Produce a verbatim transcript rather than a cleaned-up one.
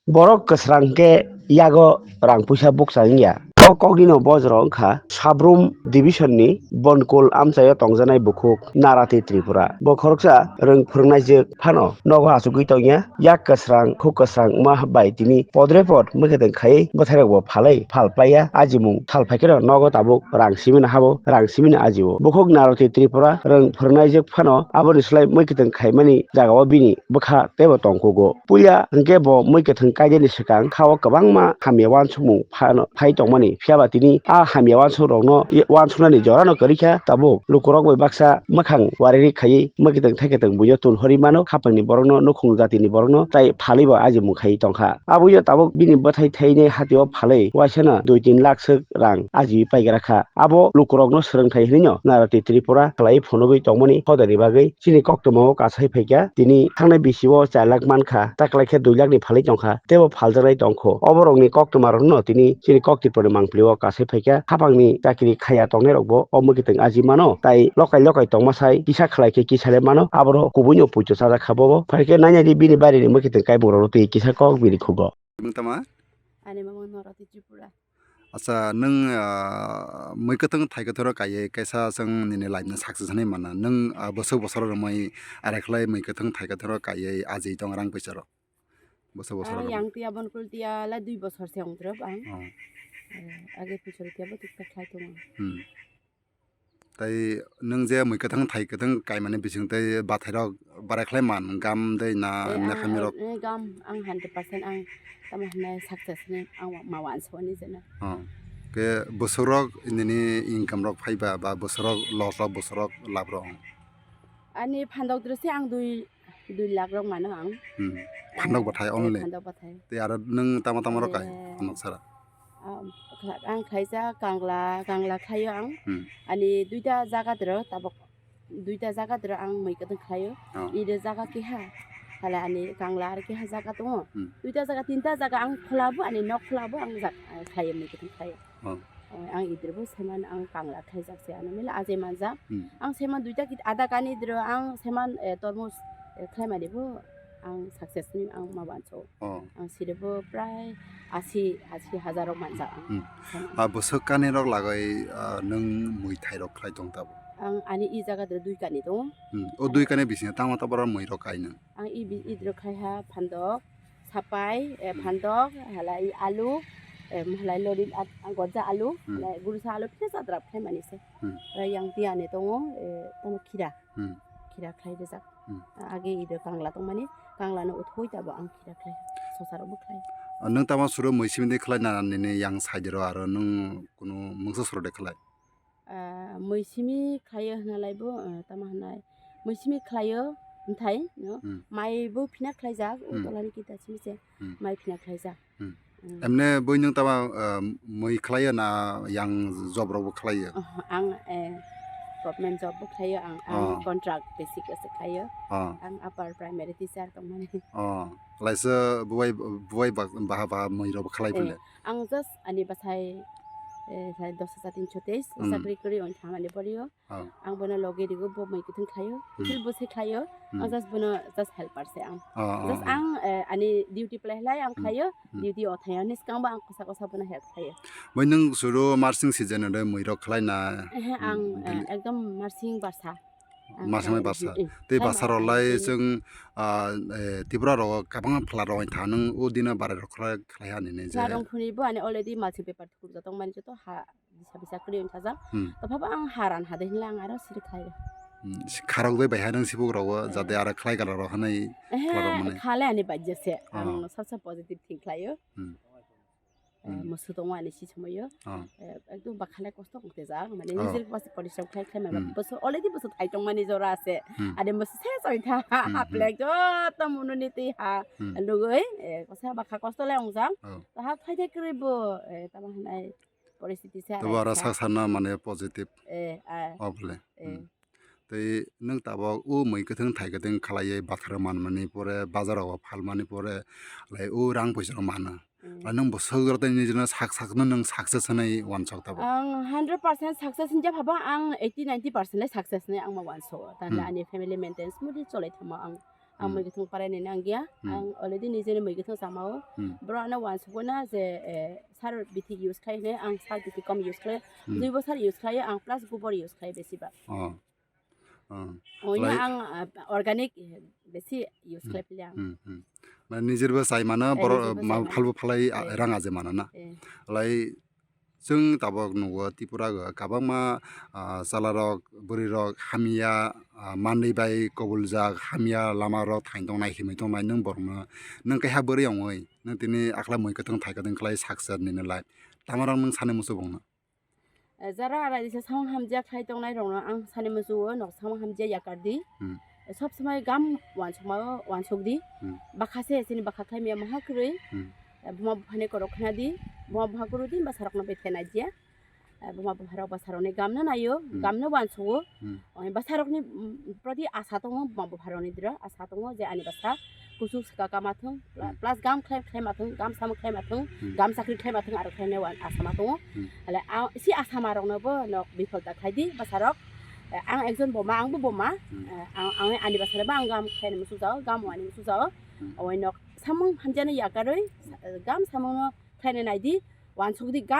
Borok kwsrang khe yago rang puisa bukcha wngya. O koknino bojro wngkha Sabrum division ni Bonkol amchaio tongjanai bukhuk Narati Tripura. Bo khoroksa rwng phwrwngnaijwk phano nogo achugwi tongya. Yak kwsrang, khuk kwsrang wngma bai tini podre pod mwkhwtwng khaiwi bwthairokbo phalwi phal plaiya. Ajimung thal phaikheno nogo tabuk rang simino habo, rang simino ajio. Bukhuk Narati Tripura rwng phwrwngnaijwk phano aboni slai mwkhwtwng khaimani jagao bini bwkha teibo tongkhugo. Puila hwnkhe bo mwkhwtwng kainani swkang khao kwbangma hamya uansukmung phano phai tongmani, phiyaba tini a hamya uansuk rokno uansuknani jorano kwrwi kha. Tabuk lukurok bai baksa mwkhang wariri khaiwi mwkhwtwng thaikhe tong buino tun hori mano, khapangni borokno, nukhung jatini borokno tai phalwi bo ajimung khaiwi tongkha. Aboino tabuk bini bwthai thainai hatio phalwi uaisano dui tin lakh swk rang ajiwi paigra kha. Abo lukurokno swrwngthai hwnwino Narati Tripura khlaiwi phunugwi tongmani hodani bagwi chini koktwmao kasai phaikha. Tini thangnai bisio char lakh mankha, taklaikhe dui lakh ni phalwi tongkha, teibo phaljaknai tongkho. Oborokni koktwmarokno tini chini koktiporni mangpilio kasai phaikha. Khapangni chakri khaya tongnairokbo o mwkhwtwng aji mano, tai lokai lokai tongmasai kisa khlaikhe kisa le mano, aboro kubuino puitu chajak kha bobo. Phaikhe nainani bini barini mwkhwtwng kaimungrokno twi kisa kok bini khugo. Nwng tama? Ani mama Norati Tripura. Acha, nwng, ah, mui kwthwng thai kwthwng rok kaiwi kaisa chwng nini life no success hinwi mana. Nwng, ah, bwswk bwswk rok romwi arekhlai mui kwthwng thai kwthwng rok kaiwi ajwi tong rang puisa rok. Bwswk bwswk rok. Ang yang tiya bon kul tiya la dui bosor se ong drop ang. Oh. Eh, age puisa rok tiya bo tukta khlai tongo. Hmm. Tai nwng je mui kwthwng thai kwthwng kaimani bising tei bathai rok barai khlai man gam dei na Eh, ang, nekhamni rok? Eh, gam ang hundred percent ang tamo hwnai success ni ang ma wansukni jena. Oh. Ke bwswk rok nini income rok phaiba ba bwswk rok loss rok bwswk rok lab rok? Ani phandok drese ang dui dui lakh rok mano ang. Hmm. Phandok bathai only? Phandok bathai. Tei aro nwng tamo tamo rok kai? Eh. Phandok sara? Ang, ang khlaijak kangla, kangla khlaio ang. Hmm. Ani duita jaga doro tabok, duita jaga doro ang mui kwthwng khlaio. Oh. Ide jaga keha, hala ani kangla aro keha jaga tongo. Hmm. Duita jaga, tinta jaga ang khulabo, ani nok khulabo ang jak-, khlaio, mui kwthwng khlaio. Oh. Eh, ang idrebo seman ang kangla khlaijak se ano mela ajai manjak. Hmm. Ang seman duita kit ada kani idro ang seman, eh, tormos, eh, khlaimani bo ang success ni ang ma wanso. Oh. Ang sirebo prai asi, asi hajar rok manjak ang. Hmm. Seman. Ah, bwswk kani rok lagoi, ah, nwng mui thai rok khlai tong tabo? Ang ani i jaga dro dui kani tongo. Hmm. O dui kani bisingo tamo tamo rok mui rok kai nwng? Ang i bi-, idro khai ha phandok, sapai, eh, Hmm. phandok, halai alu, eh, halai lori at-, ang gorja alu, Hmm. halai gurusa alu, phisa drap khai mani se. Hmm. Rai yang tiya ni tongo, eh, tamo khira. Hmm. Khira khlai rijak. Hmm. Age idro kangla tongmani, kangla no uthoi tabo ang khira khlai. Sosa rok bo khlai. Ah, nwng tamo suro mui simi de khlai na nini yang side ro aro nwng kunu mungsa suro de khlai? Ah, mui simi khlaio hwnalai bo, ah, tamo hwnai. Mui simi khlaio, mthai, no? Hmm. Mai bo phina khlaijak, o Hmm. tolani kita simi se Hmm. mai phina khlaijak. Hmm. Hmm. Emne boi nwng tama, ah, mui khlaio na yang job rok bo khlaio? Oh, ang, eh, government job bo khlaio, ang, ang Oh. contract basic se khlaio. Oh. Ang upper primary teacher tongmani. Oh, laisa buai, buai ba-, baha baha mui rok bo khlai Eh, phile? Ang just ani bwsai, eh, sai dos hajar tinso teis Hmm. chakri kwrwi wng thangmani borio. Oh. Ang bono logi rigo, bo mui kwthwng khlaio, Hmm. Phil bo se khlaio. Hmm. Ang just bono just helper se ang. Oh, oh, Just oh. ang, eh, ani duty play lai ang Hmm. khlaio, Hmm. duty o thaio, ni swkang bo ang kosa kosa bono help khlaio. Bai nwng suru marsing season de mui rok khlai na? Ehe, Hmm, ang, eh, daily. Ekdom marsing barsa. Ang Marsing bai khlai, barsa. Hmm, hmm. Tei Khlai barsa ma rok khlai, lai hmm. Chwng, ah, eh, Tripura rogo kabang phala rok tha nwng o dino barai rok khlai, khlai ha nini je. Khlai rong phuni bo ani already marsing paper thukur jatong mani joto ha. Bisa bisa kwrwi wng thajak. Hmm. Topha bo ang haran hade hinla ang aro siri khlai. Hmm, si kharok bai bai hai nang sibuk rok o, eh, jate aro khlai kala rok hanai. Ehe, khlai rok mani. Khale ani bajya se. Ah. Ang sabsa positive think khlaio. Hmm. Eh, hmm. Musu tongo ani si somoyo. Ah. Eh, ekdom bakhale kosto kong tejak. Mane, ah, nijir pas porishram khlai khlai mane. Hmm. Boso already boso thai tong mani jora ase. Hmm. Ade musu se soi tha. Hmm, hmm. Aplek joto munu ni twi ha. Hmm. Lugoi, eh, kosa bakha kosto le ongjang. Oh. Taha khlai de kwrwi bo, eh, tamo hinai. Poristiti se. Tabo aro sak sakna mane positive. Eh, ah. Obole. Eh. Hmm. Tei nwng tabok o mui kwthwng thai kwthwng khlaiwi batharo manmani pore, bazar o phalmani pore, lai o rang poisa rok mano. Hmm. Lai nwng bwswk rok tei nijino sak sakno nwng success hwnwi uansuk tabok? Ang hundred percent success hinjak phaba ang eighty ninety percent lai success hwnwi ang ma uansugo. Tangkhe, hmm, ani family maintenance mudi cholai thangma ang Ang Hmm. Mui kwthwng parai nini ang ya. Hmm. Ang already nijeni mui kwthwng chamao. Hmm. Borok ano uansukgo na je, eh, sar bithi use khlai hwnwi, ang sar bithi kom use khlai. Hmm. Jaibo sar use khlai, ang plus gobor use khlai besi ba. Oh. Oh. Oino Lai- ang, ah, organic, eh, besi use Hmm. Khlai pili ang. Hmm, hmm. Mane nijirbo chai mano, Eh, borok nijirbo ma chai mano. Phalbo phalai, ah, Eh. Rang aje mano na. Eh. Lai Chwng tabok nugo Tripura o kwbangma, ah, chalarok, bwrwirok hamya, ah, manwi bai kobuljak, hamya lamarok thain tongnai, himwi tongnai, nwng borokno, nwng kaiha bwrwi wngwi, nwng tini akhla mui kwthwng thai kwthwng khlai saksa nini life. Tamarok nwng sani muchubungno? Eh, jara arai disa samung hamjak khlai tongnai rokno ang sani muchugo, nok samung hamjak yakar di. Hmm. Sob somoi gam uansukma uansuk di. Hmm. Bakha se chini bakha khlai maya maha kwrwi. Hmm. Eh, buma buphani korok khna di. Buma bupha kwrwi di bwsarokno bethe nai dia. Eh, buma bupharok bwsarokni gamno naio, Hmm. Gamno uansugo. Hmm. Oni bwsarokni, mm, proti asa tongo, buma bupharokni dra asa tongo je ani bwsa kuchuk swka kama thung, pla-, Hmm. Plus gam khlai khlai ma thung, gam samung khlai ma thung, Hmm. Gam chakri khlai ma thung, aro khlainai wan asa ma tongo. Hmm. Hale a, si asa ma rokno bo nok bipholta khlai di bwsarok. Eh, ang ekjon boma, ang bo boma. Hmm. Eh, ang, ang ani bwsarok bo ang gam khlainai muchuk jao, gam wani muchuk jao. Hmm. Oi nok samung hamjaknai yakarwi, eh, gam samungno khlainai nai di, uansuk di,